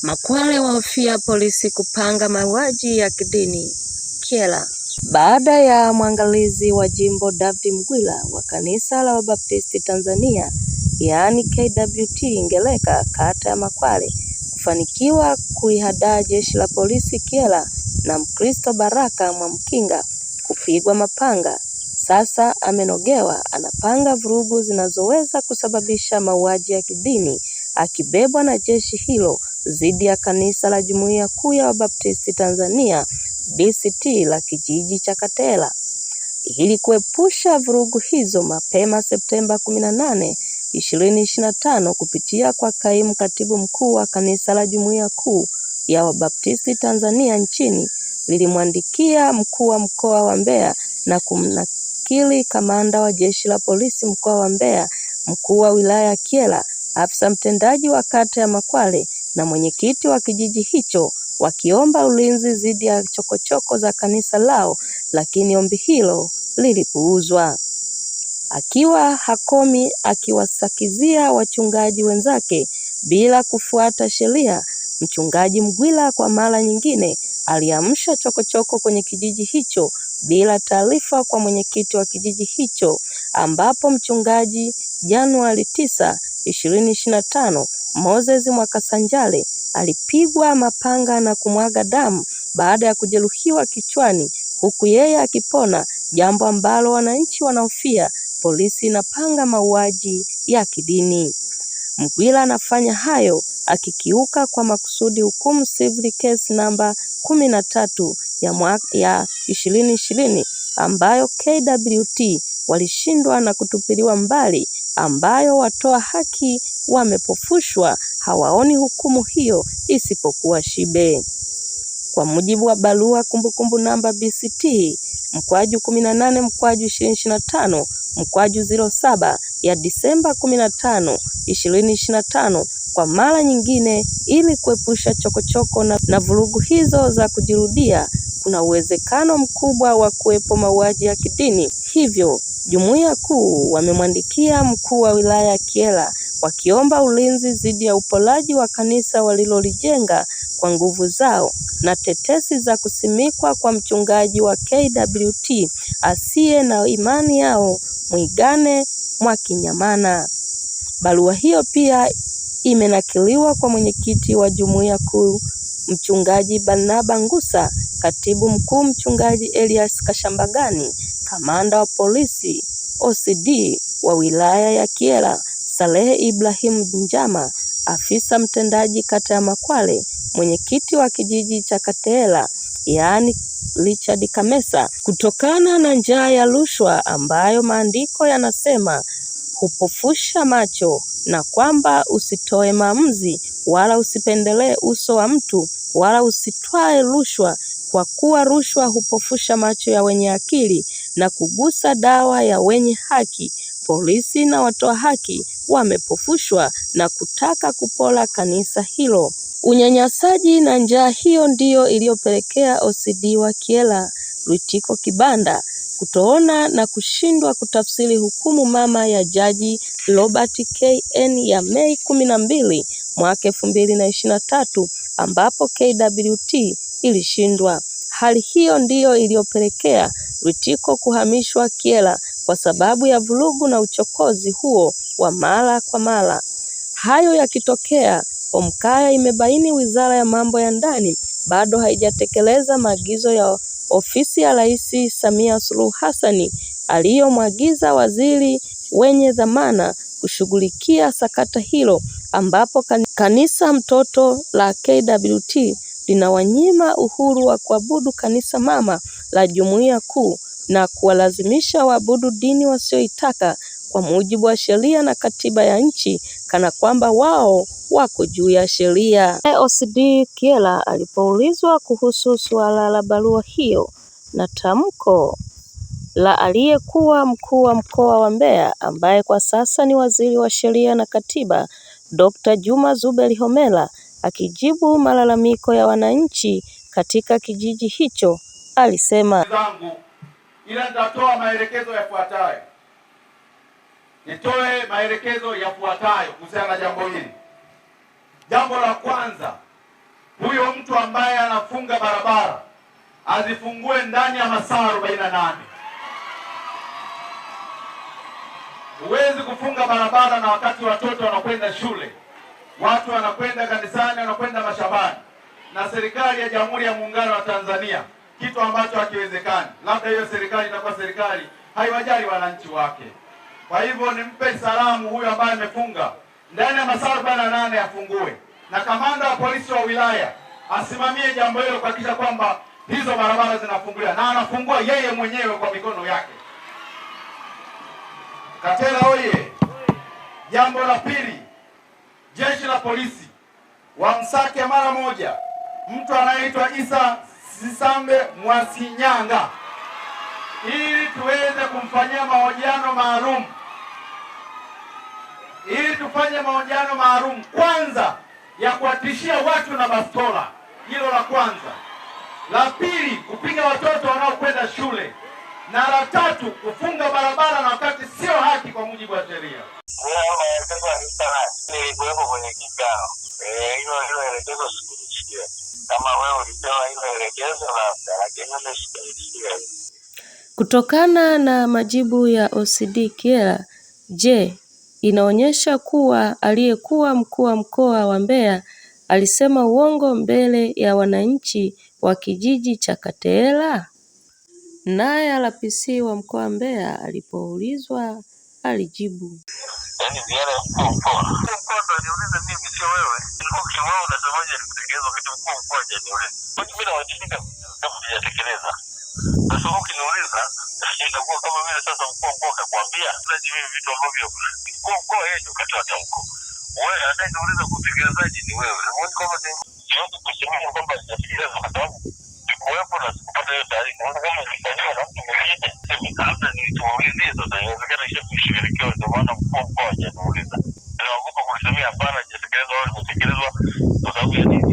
Makwale wahofia polisi kupanga mauaji ya kidini Kyela. Baada ya mwangalizi wa jimbo David Mgwila wa Kanisa la Wabaptisti Tanzania yaani KWT Ngeleka kata ya Makwale kufanikiwa kuihadaa Jeshi la Polisi Kyela na Mkristo Baraka Mwamkinga kupigwa mapanga, sasa amenogewa anapanga vurugu zinazoweza kusababisha mauaji ya kidini akibebwa na jeshi hilo dhidi ya Kanisa la Jumuiya Kuu ya Wabaptisti Tanzania BCT la kijiji cha Katela. Ili kuepusha vurugu hizo, mapema Septemba 18, 2025 kupitia kwa Kaimu Katibu Mkuu wa Kanisa la Jumuiya Kuu ya Wabaptisti Tanzania nchini lilimwandikia Mkuu wa Mkoa wa Mbeya na kumnakili Kamanda wa Jeshi la Polisi Mkoa wa Mbeya, Mkuu wa Wilaya ya Kyela, Afisa Mtendaji wa Kata ya Makwale na Mwenyekiti wa kijiji hicho wakiomba ulinzi dhidi ya chokochoko za kanisa lao, lakini ombi hilo lilipuuzwa. Akiwa hakomi akiwasakizia wachungaji wenzake bila kufuata sheria, Mchungaji Mgwila kwa mara nyingine aliamsha chokochoko kwenye kijiji hicho bila taarifa kwa mwenyekiti wa kijiji hicho, ambapo mchungaji Januari 9, 2025 Moses Mwakasanjale alipigwa mapanga na kumwaga damu baada ya kujeruhiwa kichwani huku yeye akipona, jambo ambalo wananchi wanahofia polisi inapanga mauaji ya kidini. Mgwila anafanya hayo akikiuka kwa makusudi hukumu Civil Case namba 13 ya mwaka 2020 ambayo KWT walishindwa na kutupiliwa mbali, ambayo watoa haki wamepofushwa hawaoni hukumu hiyo isipokuwa shibe. Kwa mujibu wa barua kumbukumbu namba BCT mkwaju 18 mkwaju 2025 mkwaju 07 ya Disemba 15, 2025 kwa mara nyingine ili kuepusha chokochoko na vurugu hizo za kujirudia, kuna uwezekano mkubwa wa kuwepo mauaji ya kidini. Hivyo, Jumuiya Kuu wamemwandikia Mkuu wa Wilaya ya Kyela wakiomba ulinzi dhidi ya uporaji wa kanisa walilolijenga kwa nguvu zao na tetesi za kusimikwa kwa mchungaji wa KWT asiye na imani yao Mwigane Mwakinyamana. Barua hiyo pia imenakiliwa kwa mwenyekiti wa Jumuiya Kuu Mchungaji Barnaba Ngusa, Katibu Mkuu Mchungaji Elias Kashambagani, Kamanda wa Polisi OCD wa Wilaya ya Kyela Salehe Ibrahim Njama, Afisa Mtendaji Kata ya Makwale, Mwenyekiti wa Kijiji cha Kateela yaani Richard Kamesa, kutokana na njaa ya rushwa ambayo maandiko yanasema hupofusha macho na kwamba usitoe maamuzi wala usipendelee uso wa mtu wala usitwae rushwa, kwa kuwa rushwa hupofusha macho ya wenye akili na kugusa dawa ya wenye haki. Polisi na watoa haki wamepofushwa na kutaka kupola kanisa hilo. Unyanyasaji na njaa hiyo ndiyo iliyopelekea OCD wa Kyela Lwitiko Kibanda kutoona na kushindwa kutafsiri hukumu mama ya Jaji Robert KN ya Mei 12 mwaka 2023 ambapo KWT ilishindwa. Hali hiyo ndiyo iliyopelekea Lwitiko kuhamishwa Kyela kwa sababu ya vurugu na uchokozi huo wa mara kwa mara. Hayo yakitokea, Omkaya imebaini Wizara ya Mambo ya Ndani bado haijatekeleza maagizo ya Ofisi ya Rais Samia Suluhu Hassan aliyomwagiza waziri wenye dhamana kushughulikia sakata hilo, ambapo kanisa mtoto la KWT linawanyima uhuru wa kuabudu kanisa mama la Jumuiya Kuu na kuwalazimisha waabudu dini wasioitaka kwa mujibu wa sheria na katiba ya nchi, kana kwamba wao wako juu ya sheria. OCD Kyela alipoulizwa kuhusu suala la barua hiyo na tamko la aliyekuwa mkuu wa mkoa wa Mbeya ambaye kwa sasa ni waziri wa sheria na katiba, Dr. Juma Zuberi Homera, akijibu malalamiko ya wananchi katika kijiji hicho alisema: zangu ila nitatoa maelekezo yafuatayo. Nitoe maelekezo yafuatayo kuhusiana na jambo hili. Jambo la kwanza, Huyo mtu ambaye anafunga barabara azifungue ndani ya masaa 48. Huwezi kufunga barabara na wakati watoto wanakwenda shule, watu wanakwenda kanisani, wanakwenda mashambani, na serikali ya Jamhuri ya Muungano wa Tanzania, kitu ambacho hakiwezekani. Labda hiyo serikali itakuwa serikali haiwajali wananchi wake. Kwa hivyo nimpe salamu huyo ambaye amefunga, ndani ya masaa 48 afungue, na kamanda wa polisi wa wilaya asimamie jambo hilo kuhakikisha kwamba hizo barabara zinafunguliwa, na anafungua yeye mwenyewe kwa mikono yake. Katela oye! Jambo la pili, jeshi la polisi wamsake mara moja mtu anayeitwa Isa Sisambe Mwasinyanga ili tuweze kumfanyia mahojiano maalum, ili tufanye mahojiano maalum kwanza ya kuwatishia watu na bastola. Hilo la kwanza. La pili, kupiga watoto wanaokwenda shule, na la tatu, kufunga barabara na wakati sio haki kwa mujibu wa sheria. Maelekezo nilikuwepo kwenye kikao hilo, elekezo sikulisikia. Kama wewe ulipewa hilo elekezo labda, lakini mimi sikulisikia. Kutokana na majibu ya OCD Kyela, je, inaonyesha kuwa aliyekuwa mkuu wa mkoa wa Mbeya alisema uongo mbele ya wananchi wa kijiji cha Kateela? Naye RPC wa mkoa wa Mbeya alipoulizwa alijibu. Yaani ziara ya mkuu wa mkoa, mkuu wa mkoa ndo aniulize mimi, sio wewe. Wewe unasemaje nikutekeleza wakati mkuu wa mkoa hajaniuliza? Mimi nawajibika kama sijatekeleza. Sasa ukiniuliza itakuwa kama vile sasa mkuu wa mkoa akakwambia mimi vitu ambavyo mkuu wa mkoa yeye ndio katoa tamko. Wewe anayeniuliza kutekelezaji ni wewe. Huoni kwamba ni siwezi kusema kwamba sijatekeleza kwa sababu sikuwepo na sikupata hiyo taarifa. Sasa kama ilifanyiwa na mtu mwingine, labda nituulizie sasa, inawezekana isha kushughulikiwa, ndio maana mkuu wa mkoa hajaniuliza. Naogopa kulisemea hapana, haijatekelezwa au imetekelezwa kwa sababu ya nini?